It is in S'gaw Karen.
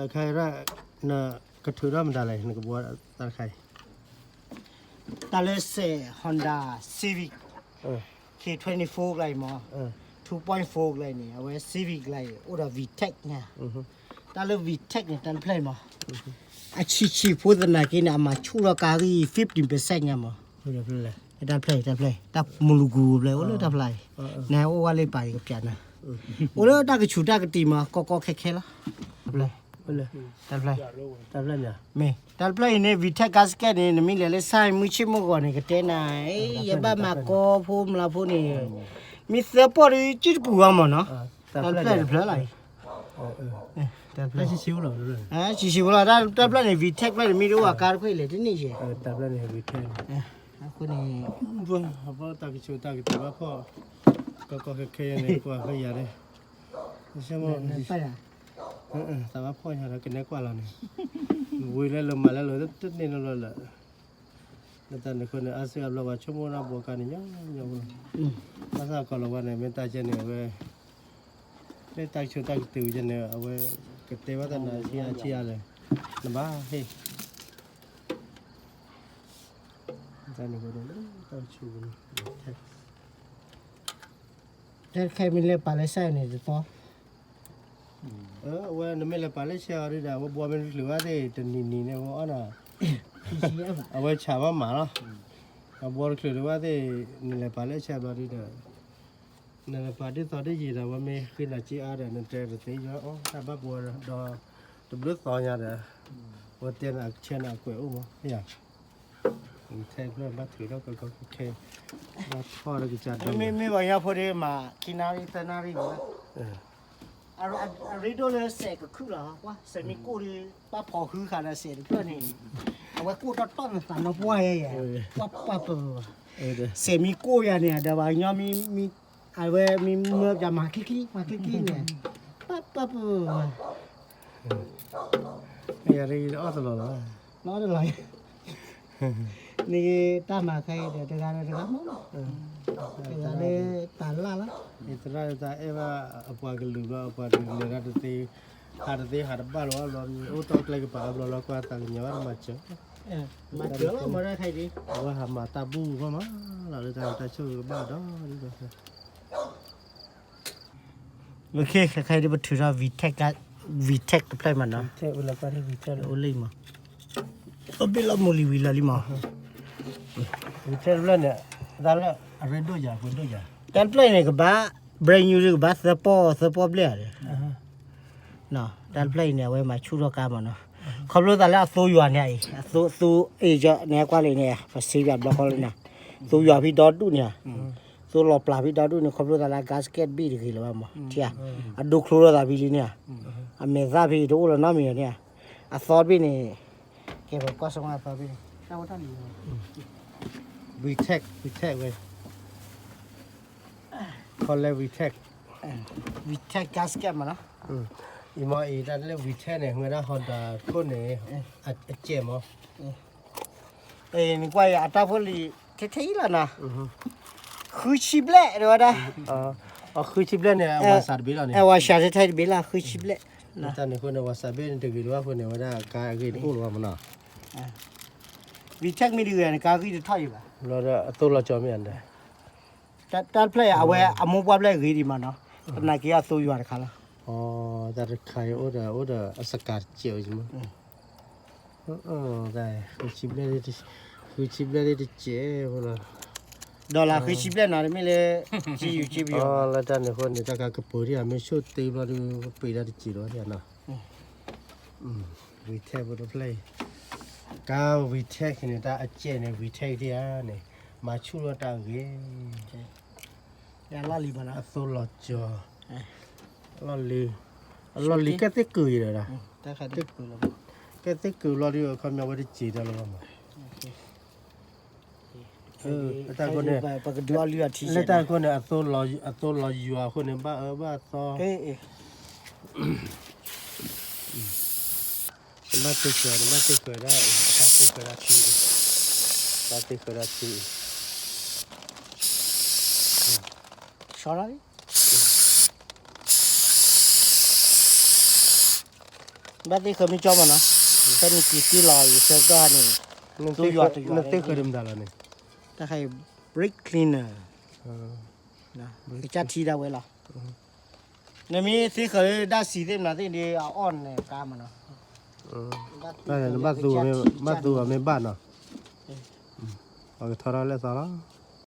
တၢ်ခါအံၤ နကထုးထီၣ်မတၤလဲၣ် နကဘှီတၢ်တခါအံၤ, တၢ်လၢစဲး Honda Civic K twenty-four ကျါအံၤမး, two point four ကျါအံၤန့ၣ် အဝဲ Civic ကျါအံၤ အိၣ်ဒီး VTEC ညါ, တၢ်လၢ VTEC န့ၣ် တၢ်တဖျၢၣ်အံၤမး, အဆံးဆံးဖိသနာ်က့န့ၣ် အမၤဆူၣ်ထီၣ်ကါဂံၢ် fifteen percent ညါမး, တၢ်တဖျၢၣ်အံၤ တၢ်တဖျၢၣ်အံၤ တၢ်မူလူၤကူၤဘျဲၣ် အိၣ်လၢတၢ်ဖျါအံၤ, နဟဲအိၣ်ဝဲလၢပာ်ကပျးနၤ, အိၣ်လၢတၢ်ကဆူးတၢ်ကတံၤမး ကီကီခဲခဲလီၤ, တၢ်တဖျၢၣ်, မ့ၢ် တၢ်တဖျၢၣ်အံၤန့ၣ် VTEC gasket န့ၣ် နမ့ၢ်လဲၤလၢ site မုၢ်ဆ့ၣ်မုၢ်ဂီၤန့ၣ် ကတဲနၤ, ယဘၣ်မၤကီဖိမလၤဖိန့ၣ်, မ့ၢ်သၢပီၢ်ဒီး ကံၢ်တပူၤဘၣ်မးနီၤ, တၢ်တဖျၢၣ်တဖျၢၣ်လီၤအံၤ, တၢ်တဖျၢၣ်, ဆံးဆံးဖိလီၤ, တၢ်တဖျၢၣ်န့ၣ် VTEC တဖျၢၣ်န့ၣ် မ့ၢ်တအိၣ်အကါတဖျၢၣ်အံၤလဲၣ် တန့ၢ်ယဲၢ်, အဃိန့ၣ် တၢ်ကဆူးတၢ်ကတံၤဘၣ်ဖှီၣ်, ကီကီခဲခဲယဲန့ၣ် ကွၢ်ဖဲယၤဒၣ်, သးဘၣ်ဖှီၣ်ညါဒီးကနဲကွၢ်လီၤန့ၣ်, ဝံၤလၢလၢမၤလၢလၢတန့ၢ်လၢလၢလၢ လၢတၢ်န့ၣ်အဃိန့ၣ် အါစုအါဘျီပှၤဆိကမိၣ်ဒၣ်ဘှီကါန့ၣ် ညီညီဖိလီၤ, ဘၣ်ဆၣ်ကီးလီၤဝဲန့ၣ် မ့ၢ်တၢ်ကဲန့ၣ် အဝဲ လၢတၢ်ကဆူးတၢ်ကတံၤဝဲန့ၣ် အဝဲ ကတဲဘၣ်တၢ်နၤဆံးအါဆံးအါလဲၣ်, နဘၣ်ဟ့ၣ် တၢ်န့ၣ်အဃိန့ၣ် လၢတၢ်ကဆူးန့ၣ် တၢ်တခါအံၤမ့ၢ်လဲၤပာ်လၢ site န့ၣ်တသီ, အဝဲ နမ့ၢ်လဲၤပာ်လၢ site အီၤဒုဒီး အဝဲဘှီမ့ၢ်တချုးဘၣ်သ့ၣ် တနံၤနံၤန့ၣ် အဝဲအီၣ်နၤ, အဝဲဆးဘၣ်မးလီၤ, အဘှီတချုးဒံးဘၣ်သ့ၣ် နလဲၤပာ်လၢ site ဘျီဒုဒီး နလဲၤပာ်ဒ်သိးဒ်ယံာ်ဒီး အဝဲမ့ၢ်ဃ့နၤစ့အါဒီး နတဲတသ့ယီၤအီၣ်တၢ်ဘၣ်ဘှီဒီး တဘျုးသီညါဒီး အဝဲတဲနၤ ဆဲးနၤအကွဲးအိၣ်မး ယၤ ထဲဖျၢၣ်ဘၣ်ထုးထီၣ်ကီကီခဲခဲ ဘၣ်ထီၣ်လၢကစၢ်ဒိၣ် မ့မ့ၢ်ပှၤကညီဖိဒ်မး ခံနၣ်ရံၣ်သၢနၣ်ရံၣ်န့ၣ် အရ့ဒိၣ်လၢစဲးကခုၣ်လီၤ ကွၢ် စဲးမ့ၢ်ကိၢ်ဒီး ပၣ်ဖီၤဃုခါဒီးစဲးတဖျၢၣ်န့ၣ် အဝဲကိၢ်တီတီၢ်နသးနီၢ်ပှၢ်ယဲယဲ ပှၢ်ပှၢ်ပၢၤ စဲးမ့ၢ်ကိၢ်ယၤန့ၣ် ဒီးပှၤကညီမ့ၢ် အဝဲမ့ၢ်မၢပၠးမၤချံချံ မၤချံချံန့ၣ် ပၢ်ပၢ်ပၢ် ယၤအီၣ်တလီၤလီၤ အီၣ်တလီၤ န့ၣ်တၢ်မၤခဲအံၤဒီး တဂၤဒီးတဂၤမ့ၢ် တဂၤလၢတၢ်လၢ်လီၤ ယသရၣ်တၢ်အဲၣ်ဘၣ်အပှၤကလုာ်ဘျီ အပှၤကလုာ်လဲၤတၢ်တသ့ ဟးတသ့ဟးတဘၣ်လီၤဘျီ အိၣ်တီၢ်ကျဲကပၤဘျီလီၤ ကွၢ်သးကညီၤဘၣ်တမၤစၢၤ မၤစၢၤလီၤ မၤတၢ်ခဲအံၤဒ် အဝဲဟးမၤတၢ်ဘူၣ်ဘၣ်မးလီၤ လၢတၢ်တၢ်ဆိၣ်ဂ့ၤကဘၣ်ဒီး ခဲခဲအံၤဒ်ပထုးထီၣ် VTEC တဖျၢၣ်မးနီၤ အိၣ်လံမး အိၣ်ဘ့ၣ်လီၤမူလံဝံၤလီၤလံမး VTEC တဖျၢၣ်န့ၣ် တၢ်လၢအရ့ဒိၣ်ယၤ ပှ့ၤဒိၣ်ယၤ တၢ်တဖျၢၣ်အံၤန့ၣ် ကဘၣ် brand new ဒ်ကဘၣ်သၢပီၢ်သၢပီၢ်ဘျဲၣ်ဧါ တၢ်တဖျၢၣ်အံၤန့ၣ် အဝဲမၤဆူၣ်ထီၣ်ကါမးနီၤ ခီဖျိသးလၢအသိယွၤန့ၣ်အံၤ အသိ သိ အ့ၣ်ကၠီန့ၣ် ကွၢ်လံန့ၣ် ပစံးဘၣ်ဘျီဃီလံန့ၣ် သိယွၤဖံဒီဒူၣ်န့ၣ် သိလီၤပျၢ်ဖံဒီဒူၣ်န့ၣ် ခီဖျိသးလၢ gasket ဘ့ၣ်တဂ့ၤလၢၤဘၣ်မး ထံဧါ အဒိချူထီၣ်သးဖံလံန့ၣ်ဧါ အမဲာ်သၣ်ဖံတအိၣ်လၢၤနီတမံၤန့ၣ်ဧါ အသီတဘ့ၣ်န့ၣ် ကဲပကွၢ်စၢၤမးအသီတဘ့ၣ်န့ၣ် တၢ်ဝဲတၢ်လံ VTEC VTEC ဝဲ ခီလဲ VTEC VTEC gasket မးနီၤ အံၤမ့ၢ်အံၤတၢ်လၢ VTEC န့ၣ် မ့ၢ်ဝဲဒၣ် Honda ခိၣ်န့ၣ် အစဲးမး နကွၢ်ယၤအတၢ်ဖိလံၤ ထဲထဲအံၤလီၤနီၤ ဃုဆံဘျဲၣ်တဲဝဲဒၣ် ဃုဆံဘျဲၣ်န့ၣ် အဝၤစးတဘ့ၣ်လီၤန့ၣ် အဝၤစးထဲထဲတဘ့ၣ်လီၤ ဃုဆံဘျဲၣ် တၢ်န့ၣ်အဃိန့ၣ် ဝၤစးဘ့ၣ်န့ၣ်တဂ့ၤတဘၣ်အဃိန့ၣ် ဝဲဒၣ်ကါအဂ့ၢ်တအိၣ်လၢၤဘၣ်မးနီၤ VTEC မ့ၢ်တဂ့ၤန့ၣ် ကါဂံၢ်တထီၣ်အံၤဘၣ် လီၤဒီးအသိလီၤကၠီမ့ၢ်ဧါ တၢ်တဖျၢၣ်အံၤ အဝဲအမိၢ်ပှၢ်ဖျၢၣ်ဂ့ၤဒံးမးနီၤ သနာ်က့အသိယွၤတခါလီၤ အတၢ်တခါအံၤအိၣ်ဒီး အိၣ်ဒီးအစကၤတစဲးဝဲမး ဃုဆံဘျဲၣ် ဃုဆံဘျဲၣ်ဒ်တစဲးဖိလီၤ ဒီးလၢဃုဆံဘျဲၣ်နီၤ တမ့ၢ်လၢ ကံယူၤကံပယီၤ လၢတၢ်န့ၣ်အဃိန့ၣ် တၢ်ကါကပၢၤဒံးဧါ မ့ၢ်ဆိၣ်တ့ဘျီဒုး ပပ့ၤဒၣ်တစဲးလီၤဒံးဧါနီၤ VTEC ဖိတဖျၢၣ်အံၤ ကါ VTEC န့ၣ် တၢ်အစဲးန့ၣ် VTEC ဒံးဧါန့ၣ် မၤဆူၣ်ထီၣ်တၢ်ဂ့ၤ အသိလီၤကၠီ အလီၢ်လံၤ အလီၢ်လံၤကဲသ့ၣ်ကုာ်အံၤဒီး ကဲသ့ၣ်ကုာ်လီၤဒုး အခီပညီဝဲတစဲးတၢ်လၢၤဘၣ်မး အတၢ်ဃိန့ၣ် လၢတၢ်ဃိန့ၣ် အသိလီၤယွၤအဃိန့ၣ် ဘၣ်အၢဘၣ်သီ နဘၣ်သ့ဃၢၤ နဘၣ်သ့ဃၢၤဒၣ်အံၤ တၢ်သ့ဃၢၤဒၣ်ထံအံၤ တၢ်သ့ဃၢၤဒၣ်ထံအံၤ ဆီလီၤလံ ဘၣ်သ့ၣ်ဃၢၤမ့ၢ်ကၠီမးနီၤ, ဖဲန့ၣ်က့ၤတ့လီၤယဆၢကတီၢ်ဟါန့ၣ်, နသ့ၣ်ဃၢၤတမတၤလီၤန့ၣ်, တၢ်ခါအံၤ brake cleaner, ကစၢ်ထံဒၣ်ဝဲလီၤ. နမ့ၢ်သ့ၣ်ဃၢၤလၢဒၣ်စံးသ့ၣ်မနၤသ့ၣ်ဒီး အအီၣ်နကါမးနီၤ, ဘၣ်သူအီၤမ့ၢ်ဘၣ်နီၤ, ပှၤကထီထီၣ်လၢသီလီၤ.